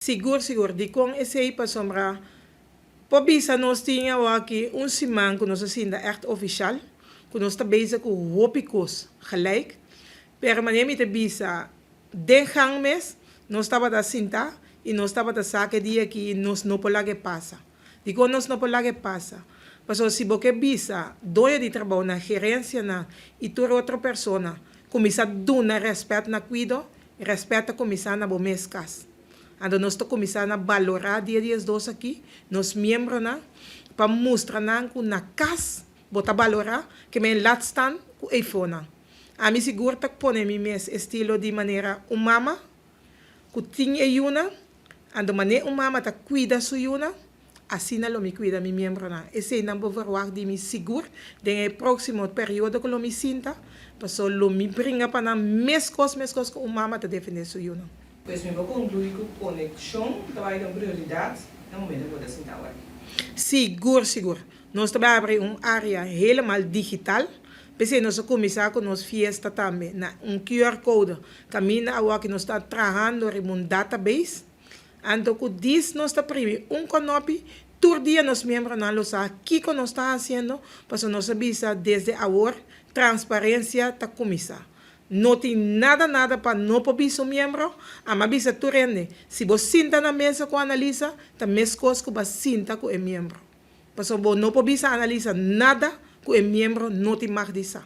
Sigur sigur, dikon esei? Pasobra por bisa nos tin awaki un siman ku nos a sinta ègt ofishal, ku nos ta bezig ku hopi kos gelijk, pero manera mi ta bisa den gang mes nos tabata sinta i nos tabata sa ku e dia aki nos no por laga e pasa. Dikon nos no por laga e pasa? Pasobra si bo ke bisa doño di trabounan, gerensianan i tur otro persona kuminsá duna rèspèt na kuido, rèspèt ta kuminsá na bo mes kas. Anto nos ta kuminsá na balorá dia 12 aki nos miembronan pa mustra nan ku na kas bo ta balorá ke men laat staan ku eifonan. Ami sigur ta pone mi mes estilo di manera un mama ku tin e yunan, anto manera un mama ta kuida su yunan, asina lo mi kuida mi miembronan. Eseinan bo verwagt di mi sigur den e próksimo periodo ku lo mi sinta, paso lo mi bringa pa nan meskos meskos ku un mama ta defendé su yunan. Pues mi por konkluí ku konekshon ta bai ta un prioridat na momento ku bo ta sinta awor. Sigur, sigur. Nos ta bai abri un área helemaal digital. P'esei nos a kuminsá ku nos fiesta tambe na un QR code kaminda awor ku nos ta trahando riba un database. Anto ku dis nos ta primi un konopi, tur dia nos miembronan lo sa kiko nos ta hasiendo, pasobra nos a bisa desde awor transparensia ta kuminsá. No tin nada nada pa no por bisa un miembro, ama bisa tur hende, si bo sinta na mesa ku Analisa, ta meskos ku bo a sinta ku e miembro. Pasobra bo no por bisa Analisa nada ku e miembro no tin mag di sa.